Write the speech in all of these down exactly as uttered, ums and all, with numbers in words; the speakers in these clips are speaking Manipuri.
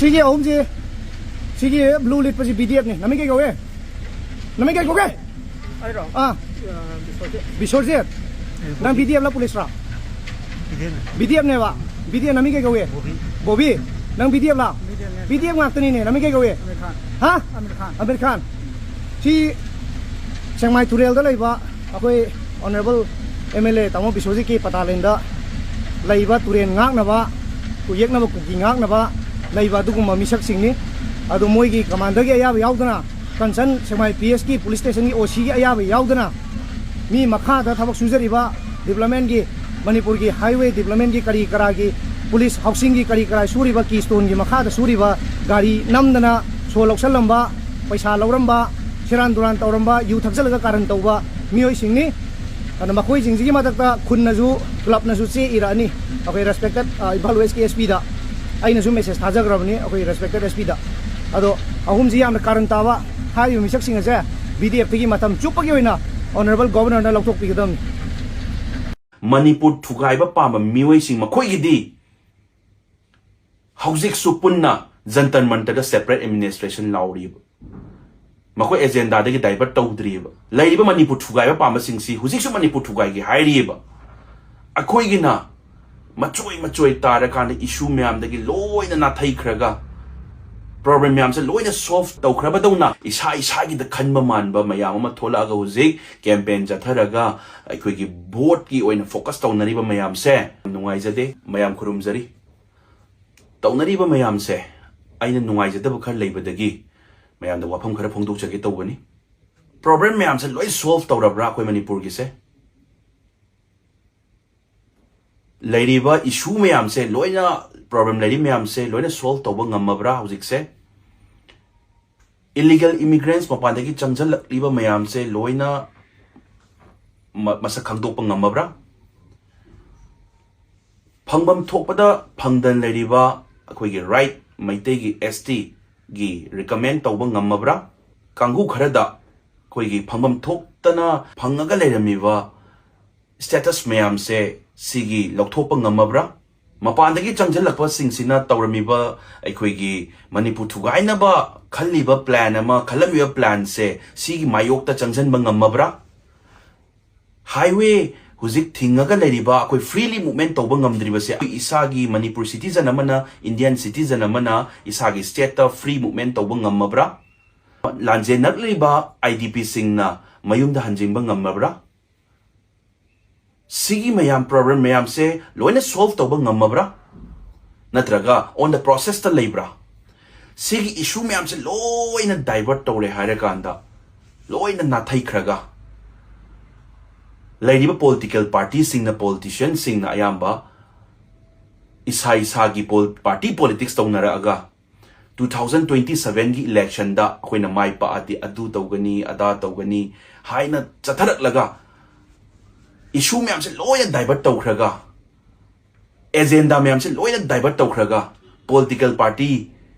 ꯁꯤꯒꯤ ꯑꯍꯨꯝꯁꯤ, ꯁꯤꯒꯤ blue ꯂꯤꯠꯄꯁꯤ B D F ꯅꯤ꯫ ꯅꯃꯤꯡ ꯀꯩ ꯀꯧꯏ? ꯅꯃꯤꯡ ꯀꯩ ꯀꯧꯒꯦ? ꯑꯩꯔꯣ? ꯑꯥ, ꯑ, ꯕꯤꯁ꯭ꯋꯖꯤꯠ꯫ ꯕꯤꯁ꯭ꯋꯖꯤꯠ꯫ ꯅꯪ B D F ꯂ police ꯔ? ꯕꯤꯗꯦꯟ꯫ B D F ꯅꯦꯕ꯫ B D F ꯅꯃꯤꯡ ꯀꯩ ꯀꯧꯏ? ꯕꯣꯕꯤ꯫ ꯕꯣꯕꯤ꯫ ꯅꯪ B D F ꯂ? ꯕꯤꯗꯦꯟꯅꯦ꯫ B D F ꯉꯥꯛꯇꯅꯤꯅꯦ꯫ ꯅꯃꯤꯡ ꯀꯩ ꯀꯧꯏ? ꯑꯃꯤꯔ ꯈꯥꯟ꯫ ꯍꯥ? ꯑꯃꯤꯔ ꯈꯥꯟ꯫ ꯑꯃꯤꯔ ꯈꯥꯟ꯫ ꯁꯤ ꯁꯦꯛꯃꯥꯏ ꯇꯨꯔꯦꯜꯗ ꯂꯩꯕ ꯑꯩꯈꯣꯏ honourable M L A ꯇꯥꯃꯣ ꯕꯤꯁ꯭ꯋꯖꯤꯠꯀꯤ ꯄꯇꯥꯂꯦꯟꯗ ꯂꯩꯕ ꯇꯨꯔꯦꯜ ꯉꯥꯛꯅꯕ, ꯌꯦꯛꯅꯕ ꯀꯨꯀꯤ ꯉꯥꯛꯅꯕ ꯂꯩꯕ ꯑꯗꯨꯒꯨꯝꯕ ꯃꯤꯁꯛꯁꯤꯡꯅꯤ꯫ ꯑꯗꯨ ꯃꯣꯏꯒꯤ commander ꯒꯤ ꯑꯌꯥꯕ ꯌꯥꯎꯗꯅ, concern ꯁꯦꯛꯃꯥꯏ P S ꯀꯤ police station ꯒꯤ O C ꯒꯤ ꯑꯌꯥꯕ ꯌꯥꯎꯗꯅ, ꯃꯤ ꯃꯈꯥꯗ ꯊꯕꯛ ꯁꯨꯖꯔꯤꯕ development ꯒꯤ, ꯃꯅꯤꯄꯨꯔꯒꯤ highway development ꯒꯤ ꯀꯔꯤ ꯀꯔꯥꯒꯤ, police housing ꯒꯤ ꯀꯔꯤ ꯀꯔꯥ ꯁꯨꯔꯤꯕ, keystone ꯒꯤ ꯃꯈꯥꯗ ꯁꯨꯔꯤꯕ, ꯒꯥꯔꯤ ꯅꯝꯗꯅ ꯁꯣ ꯂꯧꯁꯜꯂꯝꯕ, ꯄꯩꯁꯥ ꯂꯧꯔꯝꯕ, ꯁꯦꯔꯥꯟ ꯇꯨꯔꯥꯟ ꯇꯧꯔꯝꯕ, ꯌꯨ ꯊꯛꯆꯜꯂꯒ ꯀꯥꯔꯟ ꯇꯧꯕ ꯃꯤꯑꯣꯏꯁꯤꯡꯅꯤ꯫ ꯑꯗꯨꯅ ꯃꯈꯣꯏꯁꯤꯡꯁꯤꯒꯤ ꯃꯊꯛꯇ ꯈꯨꯟꯅꯁꯨ, club ꯅꯁꯨ ꯆꯦ ꯏꯔꯛꯑꯅꯤ꯫ ꯑꯩꯈꯣꯏ respected, ꯑ, ꯏꯝꯐꯥꯜ West ꯀꯤ S P ꯗ ꯑꯩꯅꯁꯨ message ꯊꯥꯖꯈ꯭ꯔꯕꯅꯤ ꯑꯩꯈꯣꯏ respected S P ꯗ꯫ ꯑꯗꯣ ꯑꯍꯨꯝꯁꯤ ꯌꯥꯝꯅ ꯀꯥꯔꯟ ꯇꯥꯕ ꯍꯥꯏꯔꯤꯕ ꯃꯤꯁꯛꯁꯤꯡ ꯑꯁꯦ B D F ꯇꯒꯤ ꯃꯇꯝ ꯆꯨꯞꯄꯒꯤ ꯑꯣꯏꯅ honourable governor ꯅ ꯂꯧꯊꯣꯛꯄꯤꯒꯗꯕꯅꯤ꯫ ꯃꯅꯤꯄꯨꯔ ꯊꯨꯒꯥꯏꯕ ꯄꯥꯝꯕ ꯃꯤꯑꯣꯏꯁꯤꯡ ꯃꯈꯣꯏꯒꯤꯗꯤ ꯍꯧꯖꯤꯛꯁꯨ ꯄꯨꯟꯅ ꯖꯟꯇꯔ ꯃꯟꯇꯔꯗ separate administration ꯂꯥꯎꯔꯤꯕ꯫ ꯃꯈꯣꯏ agenda ꯗꯒꯤ divert ꯇꯧꯗ꯭ꯔꯤꯕ꯫ ꯂꯩꯔꯤꯕ ꯃꯅꯤꯄꯨꯔ ꯊꯨꯒꯥꯏꯕ ꯄꯥꯝꯕꯁꯤꯡꯁꯤ ꯍꯧꯖꯤꯛꯁꯨ ꯃꯅꯤꯄꯨꯔ ꯊꯨꯒꯥꯏꯒꯦ ꯍꯥꯏꯔꯤꯕ꯫ ꯑꯩꯈꯣꯏꯒꯤꯅ ꯃꯆꯣꯏ ꯃꯆꯣꯏ ꯇꯥꯔꯀꯥꯟꯗ issue ꯃꯌꯥꯝꯗꯒꯤ ꯂꯣꯏꯅ ꯅꯥꯊꯩꯈ꯭ꯔꯒ, problem ꯃꯌꯥꯝꯁꯦ ꯂꯣꯏꯅ solve ꯇꯧꯈ꯭ꯔꯕꯗꯧꯅ ꯏꯁꯥ ꯏꯁꯥꯒꯤꯗ ꯈꯟꯕ ꯃꯥꯟꯕ ꯃꯌꯥꯝ ꯑꯃ ꯊꯣꯛꯂꯛꯑꯒ ꯍꯧꯖꯤꯛ campaign ꯆꯠꯊꯔꯒ ꯑꯩꯈꯣꯏꯒꯤ vote ꯀꯤ ꯑꯣꯏꯅ focus ꯇꯧꯅꯔꯤꯕ ꯃꯌꯥꯝꯁꯦ ꯅꯨꯡꯉꯥꯏꯖꯗꯦ꯫ ꯃꯌꯥꯝ ꯈꯨꯔꯨꯝꯖꯔꯤ꯫ ꯇꯧꯅꯔꯤꯕ ꯃꯌꯥꯝꯁꯦ ꯑꯩꯅ ꯅꯨꯡꯉꯥꯏꯖꯗꯕ ꯈꯔ ꯂꯩꯕꯗꯒꯤ ꯃꯌꯥꯝꯗ ꯋꯥꯐꯝ ꯈꯔ ꯐꯣꯡꯗꯣꯛꯆꯒꯦ ꯇꯧꯕꯅꯤ꯫ Problem ꯃꯌꯥꯝꯁꯦ ꯂꯣꯏ solve ꯇꯧꯔꯕ꯭ꯔꯥ ꯑꯩꯈꯣꯏ ꯃꯅꯤꯄꯨꯔꯒꯤꯁꯦ? ꯂꯩꯔꯤꯕ issue ꯃꯌꯥꯝꯁꯦ ꯂꯣꯏꯅ, problem ꯂꯩꯔꯤ ꯃꯌꯥꯝꯁꯦ ꯂꯣꯏꯅ solve ꯇꯧꯕ ꯉꯝꯃꯕ꯭ꯔꯥ ꯍꯧꯖꯤꯛꯁꯦ? Illegal immigrants ꯃꯄꯥꯟꯗꯒꯤ ꯆꯪꯁꯤꯜꯂꯛꯂꯤꯕ ꯃꯌꯥꯝꯁꯦ ꯂꯣꯏꯅ ꯃ-, ꯃꯁꯛ ꯈꯪꯗꯣꯛꯄ ꯉꯝꯃꯕ꯭ꯔꯥ? ꯐꯪꯐꯝ ꯊꯣꯛꯄꯗ ꯐꯪꯗꯅ ꯂꯩꯔꯤꯕ ꯑꯩꯈꯣꯏꯒꯤ right, ꯃꯩꯇꯩꯒꯤ S T ꯒꯤ recommend ꯇꯧꯕ ꯉꯝꯃꯕ꯭ꯔꯥ? ꯀꯥꯡꯕꯨ ꯈꯔꯗ ꯑꯩꯈꯣꯏꯒꯤ ꯐꯪꯐꯝ ꯊꯣꯛꯇꯅ ꯐꯪꯉꯒ ꯂꯩꯔꯝꯃꯤꯕ status ꯃꯌꯥꯝꯁꯦ ꯁꯤꯒꯤ ꯂꯧꯊꯣꯛꯄ ꯉꯝꯃꯕ꯭ꯔꯥ? ꯃꯄꯥꯟꯗꯒꯤ ꯆꯪꯁꯤꯜꯂꯛꯄꯁꯤꯡꯁꯤꯅ ꯇꯧꯔꯝꯃꯤꯕ, ꯑꯩꯈꯣꯏꯒꯤ ꯃꯅꯤꯄꯨꯔ ꯊꯨꯒꯥꯏꯅꯕ ꯈꯜꯂꯤꯕ plan ꯑꯃ, ꯈꯜꯂꯝꯃꯤꯕ planꯁꯦ ꯁꯤꯒꯤ ꯃꯥꯌꯣꯛꯇ ꯆꯪꯁꯤꯟꯕ ꯉꯝꯃꯕ꯭ꯔꯥ? Highway ꯍꯧꯖꯤꯛ ꯊꯤꯡꯉꯒ ꯂꯩꯔꯤꯕ, ꯑꯩꯈꯣꯏ freely movement ꯇꯧꯕ ꯉꯝꯗ꯭ꯔꯤꯕꯁꯦ, ꯑꯩꯈꯣꯏ ꯏꯁꯥꯒꯤ ꯃꯅꯤꯄꯨꯔ citizen ꯑꯃꯅ, Indian citizen ꯑꯃꯅ ꯏꯁꯥꯒꯤ stateꯇ free movement ꯇꯧꯕ ꯉꯝꯃꯕ꯭ꯔꯥ? ꯂꯥꯟꯖꯦꯟꯅꯔꯛꯂꯤꯕ IDPꯁꯤꯡꯅ ꯃꯌꯨꯝꯗ ꯍꯟꯖꯤꯟꯕ ꯉꯝꯃꯕ꯭ꯔꯥ? ꯁꯤꯒꯤ ꯃꯌꯥꯝ, problem ꯃꯌꯥꯝꯁꯦ ꯂꯣꯏꯅ solve ꯇꯧꯕ ꯉꯝꯃꯕ꯭ꯔꯥ? ꯅꯠꯇ꯭ꯔꯒ on the processꯇ ꯂꯩꯕ꯭ꯔꯥ? ꯁꯤꯒꯤ issue ꯃꯌꯥꯝꯁꯦ ꯂꯣꯏꯅ divert ꯇꯧꯔꯦ ꯍꯥꯏꯔꯀꯥꯟꯗ, ꯂꯣꯏꯅ ꯅꯥꯊꯩꯈ꯭ꯔꯒ, ꯂꯩꯔꯤꯕ political partyꯁꯤꯡꯅ, politicianꯁꯤꯡꯅ ꯑꯌꯥꯝꯕ ꯏꯁꯥ ꯏꯁꯥꯒꯤ ꯄꯣꯜ-, party politics ꯇꯧꯅꯔꯛꯑꯒ, two thousand twenty sevenꯒꯤ electionꯗ ꯑꯩꯈꯣꯏꯅ ꯃꯥꯏ ꯄꯥꯛꯑꯗꯤ ꯑꯗꯨ ꯇꯧꯒꯅꯤ, ꯑꯗꯥ ꯇꯧꯒꯅꯤ ꯍꯥꯏꯅ ꯆꯠꯊꯔꯛꯂꯒ, issue ꯃꯌꯥꯝꯁꯦ ꯂꯣꯏꯅ divert ꯇꯧꯈ꯭ꯔꯒ, agenda ꯃꯌꯥꯝꯁꯦ ꯂꯣꯏꯅ divert ꯇꯧꯈ꯭ꯔꯒ, political party,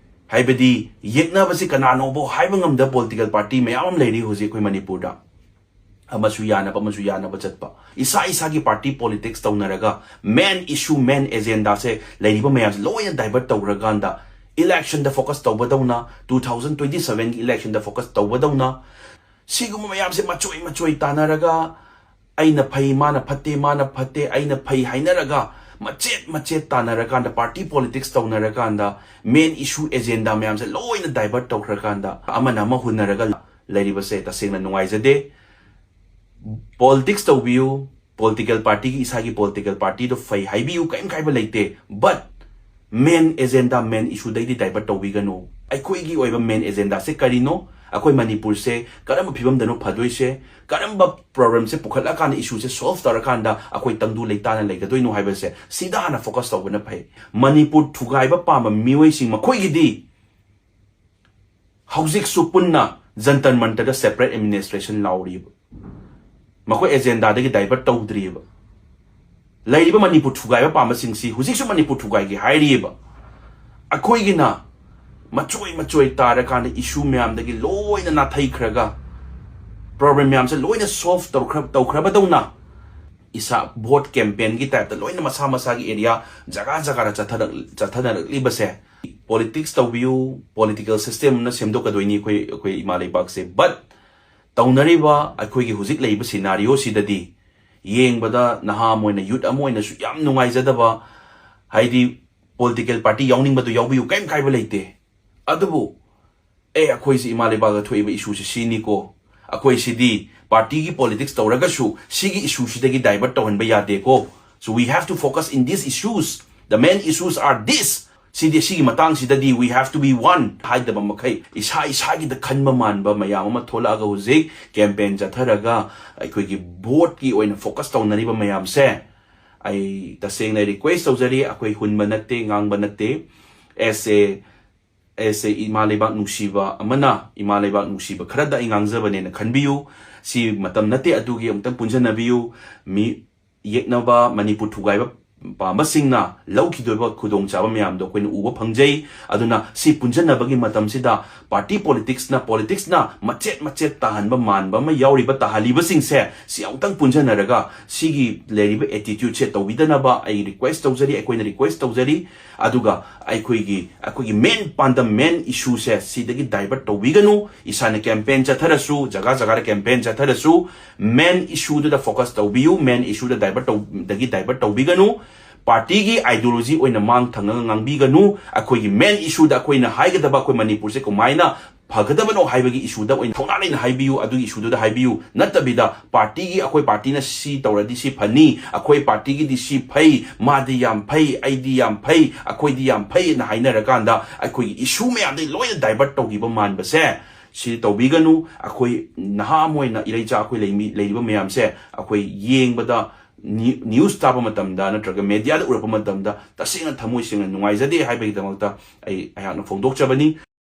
ꯍꯥꯏꯕꯗꯤ ꯌꯦꯛꯅꯕꯁꯤ ꯀꯅꯥꯅꯣꯕꯣ ꯍꯥꯏꯕ ꯉꯝꯗꯕ political party ꯃꯌꯥꯝ ꯑꯃ ꯂꯩꯔꯤ ꯍꯧꯖꯤꯛ ꯑꯩꯈꯣꯏ ꯃꯅꯤꯄꯨꯔꯗ꯫ ꯑꯃꯁꯨ ꯌꯥꯅꯕ, ꯑꯃꯁꯨ ꯌꯥꯅꯕ ꯆꯠꯄ, ꯏꯁꯥ ꯏꯁꯥꯒꯤ party politics ꯇꯧꯅꯔꯒ, main issue, main agendaꯁꯦ, ꯂꯩꯔꯤꯕ ꯃꯌꯥꯝꯁꯦ ꯂꯣꯏꯅ divert ꯇꯧꯈ꯭ꯔꯀꯥꯟꯗ, electionꯗ focus ꯇꯧꯕꯗꯧꯅ, two thousand twenty sevenꯒꯤ electionꯗ focus ꯇꯧꯕꯗꯧꯅ, ꯁꯤꯒꯨꯝꯕ ꯃꯌꯥꯝꯁꯦ ꯃꯆꯣꯏ ꯃꯆꯣꯏ ꯇꯥꯟꯅꯔꯒ, ꯑꯩꯅ ꯐꯩ, ꯃꯥꯅ ꯐꯠꯇꯦ, ꯃꯥꯅ ꯐꯠꯇꯦ, ꯑꯩꯅ ꯐꯩ ꯍꯥꯏꯅꯔꯒ, ꯃꯆꯦꯠ ꯃꯆꯦꯠ ꯇꯥꯟꯅꯔꯀꯥꯟꯗ, party politics ꯇꯧꯅꯔꯀꯥꯟꯗ, main issue, agenda ꯃꯌꯥꯝꯁꯦ ꯂꯣꯏꯅ divert ꯇꯧꯈ꯭ꯔꯀꯥꯟꯗ, ꯑꯃꯅ ꯑꯃ ꯍꯨꯟꯅꯔꯒ ꯂꯩꯔꯤꯕꯁꯦ ꯇꯁꯦꯡꯅ ꯅꯨꯡꯉꯥꯏꯖꯗꯦ꯫ Politics ꯇꯧꯕꯤꯌꯨ, political partyꯒꯤ, ꯏꯁꯥꯒꯤ political partyꯗꯣ ꯐꯩ ꯍꯥꯏꯕꯤꯌꯨ, ꯀꯔꯤꯝ ꯀꯥꯏꯕ ꯂꯩꯇꯦ꯫ But main agenda, main issueꯗꯩꯗꯤ divert ꯇꯧꯕꯤꯒꯅꯨ꯫ ꯑꯩꯈꯣꯏꯒꯤ ꯑꯣꯏꯕ main agendaꯁꯦ ꯀꯔꯤꯅꯣ? ꯑꯩꯈꯣꯏ ꯃꯅꯤꯄꯨꯔꯁꯦ ꯀꯔꯝꯕ ꯐꯤꯕꯝꯗꯅꯣ ꯐꯗꯣꯏꯁꯦ? ꯀꯔꯝꯕ problemꯁꯦ ꯄꯨꯈꯠꯂꯀꯥꯟꯗ, issueꯁꯦ solve ꯇꯧꯔꯀꯥꯟꯗ ꯑꯩꯈꯣꯏ ꯇꯪꯗꯨ ꯂꯩꯇꯥꯅ ꯂꯩꯒꯗꯣꯏꯅꯣ ꯍꯥꯏꯕꯁꯦ, ꯁꯤꯗ ꯍꯥꯟꯅ focus ꯇꯧꯕꯅ ꯐꯩ꯫ ꯃꯅꯤꯄꯨꯔ ꯊꯨꯒꯥꯏꯕ ꯄꯥꯝꯕ ꯃꯤꯑꯣꯏꯁꯤꯡ ꯃꯈꯣꯏꯒꯤꯗꯤ ꯍꯧꯖꯤꯛꯁꯨ ꯄꯨꯟꯅ ꯖꯟꯇꯔ ꯃꯟꯇꯔꯗ separate administration ꯂꯥꯎꯔꯤꯕ꯫ ꯃꯈꯣꯏ agendaꯗꯒꯤ divert ꯇꯧꯗ꯭ꯔꯤꯕ꯫ ꯂꯩꯔꯤꯕ ꯃꯅꯤꯄꯨꯔ ꯊꯨꯒꯥꯏꯕ ꯄꯥꯝꯕꯁꯤꯡꯁꯤ ꯍꯧꯖꯤꯛꯁꯨ ꯃꯅꯤꯄꯨꯔ ꯊꯨꯒꯥꯏꯒꯦ ꯍꯥꯏꯔꯤꯕ꯫ ꯑꯩꯈꯣꯏꯒꯤꯅ ꯃꯆꯣꯏ ꯃꯆꯣꯏ ꯇꯥꯔꯀꯥꯟꯗ, issue ꯃꯌꯥꯝꯗꯒꯤ ꯂꯣꯏꯅ ꯅꯥꯊꯩꯈ꯭ꯔꯒ, problem ꯃꯌꯥꯝꯁꯦ ꯂꯣꯏꯅ solve ꯇꯧꯈ꯭ꯔ-, ꯇꯧꯈ꯭ꯔꯕꯗꯧꯅ, ꯏꯁꯥ vote campaignꯒꯤ typeꯇ ꯂꯣꯏꯅ ꯃꯁꯥ ꯃꯁꯥꯒꯤ area ꯖꯒꯥ ꯖꯒꯥꯗ ꯆꯠꯊꯔꯛ-, ꯆꯠꯊꯅꯔꯛꯂꯤꯕꯁꯦ, politics ꯇꯧꯕꯤꯌꯨ, political system ꯑꯃ ꯁꯦꯝꯗꯣꯛꯀꯗꯣꯏꯅꯤ ꯑꯩꯈꯣꯏ, ꯑꯩꯈꯣꯏ ꯏꯃꯥ ꯂꯩꯕꯥꯛꯁꯦ꯫ But ꯇꯧꯅꯔꯤꯕ ꯑꯩꯈꯣꯏꯒꯤ ꯍꯧꯖꯤꯛ ꯂꯩꯔꯤꯕ scenarioꯁꯤꯗꯗꯤ ꯌꯦꯡꯕꯗ ꯅꯍꯥ ꯑꯃ ꯑꯣꯏꯅ, youth ꯑꯃ ꯑꯣꯏꯅꯁꯨ ꯌꯥꯝ ꯅꯨꯡꯉꯥꯏꯖꯗꯕ, ꯍꯥꯏꯗꯤ political party ꯌꯥꯎꯅꯤꯡꯕꯗꯨ ꯌꯥꯎꯕꯤꯌꯨ, ꯀꯔꯤꯝ ꯀꯥꯏꯕ ꯂꯩꯇꯦ꯫ ꯑꯗꯨꯕꯨ ꯑꯦ, ꯑꯩꯈꯣꯏꯁꯤ ꯏꯃꯥ ꯂꯩꯕꯥꯛꯇ ꯊꯣꯛꯏꯕ issueꯁꯤ ꯁꯤꯅꯤꯀꯣ, ꯑꯩꯈꯣꯏꯁꯤꯗꯤ partyꯒꯤ politics ꯇꯧꯔꯒꯁꯨ ꯁꯤꯒꯤ issueꯁꯤꯗꯒꯤ divert ꯇꯧꯍꯟꯕ ꯌꯥꯗꯦꯀꯣ꯫ So we have to focus in these issues. The main issues are this. ꯁꯤꯗꯤ, ꯁꯤꯒꯤ ꯃꯇꯥꯡꯁꯤꯗꯗꯤ we have to be one ꯍꯥꯏꯗꯕ ꯃꯈꯩ, ꯏꯁꯥ ꯏꯁꯥꯒꯤꯗ ꯈꯟꯕ ꯃꯥꯟꯕ ꯃꯌꯥꯝ ꯑꯃ ꯊꯣꯛꯂꯛꯑꯒ ꯍꯧꯖꯤꯛ campaign ꯆꯠꯊꯔꯒ ꯑꯩꯈꯣꯏꯒꯤ voteꯀꯤ ꯑꯣꯏꯅ focus ꯇꯧꯅꯔꯤꯕ ꯃꯌꯥꯝꯁꯦ, ꯑꯩ ꯇꯁꯦꯡꯅ request ꯇꯧꯖꯔꯤ꯫ ꯑꯩꯈꯣꯏ ꯍꯨꯟꯕ ꯅꯠꯇꯦ, ꯉꯥꯡꯕ ꯅꯠꯇꯦ꯫ As a, as a ꯏꯃꯥ ꯂꯩꯕꯥꯛ ꯅꯨꯡꯁꯤꯕ ꯑꯃꯅ, ꯏꯃꯥ ꯂꯩꯕꯥꯛ ꯅꯨꯡꯁꯤꯕ ꯈꯔꯗ ꯑꯩ ꯉꯥꯡꯖꯕꯅꯦꯅ ꯈꯟꯕꯤꯌꯨ꯫ ꯁꯤ ꯃꯇꯝ ꯅꯠꯇꯦ ꯑꯗꯨꯒꯤ, ꯑꯃꯨꯛꯇꯪ ꯄꯨꯟꯁꯤꯟꯅꯕꯤꯌꯨ꯫ ꯃꯤ ꯌꯦꯛꯅꯕ, ꯃꯅꯤꯄꯨꯔ ꯊꯨꯒꯥꯏꯕ ꯄꯥꯝꯕꯁꯤꯡꯅ ꯂꯧꯈꯤꯗꯣꯏꯕ ꯈꯨꯗꯣꯡꯆꯥꯕ ꯃꯌꯥꯝꯗꯣ ꯑꯩꯈꯣꯏꯅ ꯎꯕ ꯐꯪꯖꯩ꯫ ꯑꯗꯨꯅ ꯁꯤ ꯄꯨꯟꯁꯤꯟꯅꯕꯒꯤ ꯃꯇꯝꯁꯤꯗ party politicsꯅ, politicsꯅ ꯃꯆꯦꯠ ꯃꯆꯦꯠ ꯇꯥꯍꯟꯕ ꯃꯥꯟꯕ ꯑꯃ ꯌꯥꯎꯔꯤꯕ, ꯇꯥꯍꯜꯂꯤꯕꯁꯤꯡꯁꯦ ꯁꯤ ꯑꯃꯨꯛꯇꯪ ꯄꯨꯟꯁꯤꯟꯅꯔꯒ ꯁꯤꯒꯤ ꯂꯩꯔꯤꯕ attitudeꯁꯦ ꯇꯧꯕꯤꯗꯅꯕ ꯑꯩ request ꯇꯧꯖꯔꯤ, ꯑꯩꯈꯣꯏꯅ request ꯇꯧꯖꯔꯤ꯫ ꯑꯗꯨꯒ ꯑꯩꯈꯣꯏꯒꯤ, ꯑꯩꯈꯣꯏꯒꯤ main ꯄꯥꯟꯗꯝ, main issueꯁꯦ ꯁꯤꯗꯒꯤ divert ꯇꯧꯕꯤꯒꯅꯨ꯫ ꯏꯁꯥꯅ campaign ꯆꯠꯊꯔꯁꯨ, ꯖꯒꯥ ꯖꯒꯥꯗ campaign ꯆꯠꯊꯔꯁꯨ, main issueꯗꯨꯗ focus ꯇꯧꯕꯤꯌꯨ, main issueꯗ divert ꯇꯧ-, ꯗꯒꯤ divert ꯇꯧꯕꯤꯒꯅꯨ꯫ Partyꯒꯤ ideology ꯑꯣꯏꯅ ꯃꯥꯡ ꯊꯪꯉꯒ ꯉꯥꯡꯕꯤꯒꯅꯨ꯫ ꯑꯩꯈꯣꯏꯒꯤ main issueꯗ ꯑꯩꯈꯣꯏꯅ ꯍꯥꯏꯒꯗꯕ, ꯑꯩꯈꯣꯏ ꯃꯅꯤꯄꯨꯔꯁꯦ ꯀꯃꯥꯏꯅ ꯐꯒꯗꯕꯅꯣ ꯍꯥꯏꯕꯒꯤ issueꯗ ꯑꯣꯏꯅ ꯊꯧꯅꯥ ꯂꯩꯅ ꯍꯥꯏꯕꯤꯌꯨ, ꯑꯗꯨꯒꯤ issueꯗꯨꯗ ꯍꯥꯏꯕꯤꯌꯨ꯫ ꯅꯠꯇꯕꯤꯗ partyꯒꯤ, ꯑꯩꯈꯣꯏ partyꯅ ꯁꯤ ꯇꯧꯔꯗꯤ ꯁꯤ ꯐꯅꯤ, ꯑꯩꯈꯣꯏ partyꯒꯤꯗꯤ ꯁꯤ ꯐꯩ, ꯃꯥꯗꯤ ꯌꯥꯝ ꯐꯩ, ꯑꯩꯗꯤ ꯌꯥꯝ ꯐꯩ, ꯑꯩꯈꯣꯏꯗꯤ ꯌꯥꯝ ꯐꯩꯅ ꯍꯥꯏꯅꯔꯀꯥꯟꯗ ꯑꯩꯈꯣꯏꯒꯤ issue ꯃꯌꯥꯝꯗꯩ ꯂꯣꯏꯅ divert ꯇꯧꯈꯤꯕ ꯃꯥꯟꯕꯁꯦ ꯁꯤ ꯇꯧꯕꯤꯒꯅꯨ꯫ ꯑꯩꯈꯣꯏ ꯅꯍꯥ ꯑꯃ ꯑꯣꯏꯅ, ꯏꯔꯩꯆꯥ ꯑꯩꯈꯣꯏ ꯂꯩꯃꯤ-, ꯂꯩꯔꯤꯕ ꯃꯌꯥꯝꯁꯦ ꯑꯩꯈꯣꯏ ꯌꯦꯡꯕꯗ, ꯅ꯭ꯌꯨ-, news ꯇꯥꯕ ꯃꯇꯝꯗ ꯅꯠꯇ꯭ꯔꯒ mediaꯗ ꯎꯔꯛꯄ ꯃꯇꯝꯗ ꯇꯁꯦꯡꯅ ꯊꯃꯣꯏ ꯁꯦꯡꯅ ꯅꯨꯡꯉꯥꯏꯖꯗꯦ ꯍꯥꯏꯕꯒꯤꯗꯃꯛꯇ ꯑꯩ ꯑꯩꯍꯥꯛꯅ ꯐꯣꯡꯗꯣꯛꯆꯕꯅꯤ꯫